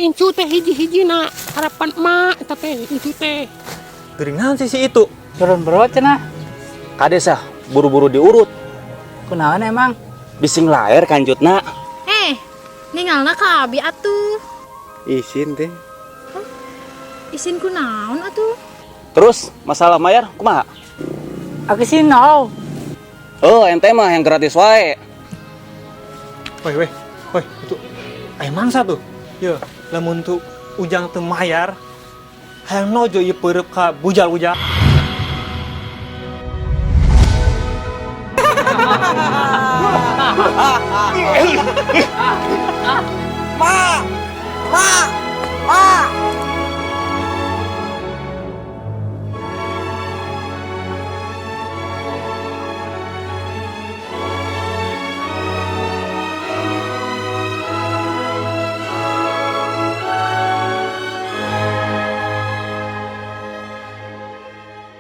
Incu teh hiji-hijina harapan emak eta teh incu teh. Geuring naon sih si itu? Turun bro cenah. Kade sah buru-buru diurut. Kunaon emang? Bising laer kanjutna. Eh, ningalna ka abi atuh. Isin teh. Isin kunaon atuh? Terus masalah mayar kumaha? Aku sih no. Oh, ente mah yang gratis wae. Woi, woi, woi, itu aya mangsa tuh. Yo, lamun tuh Ujang teu mayar, hayang nojo ieu peureub ka bujal-bujal. Ma.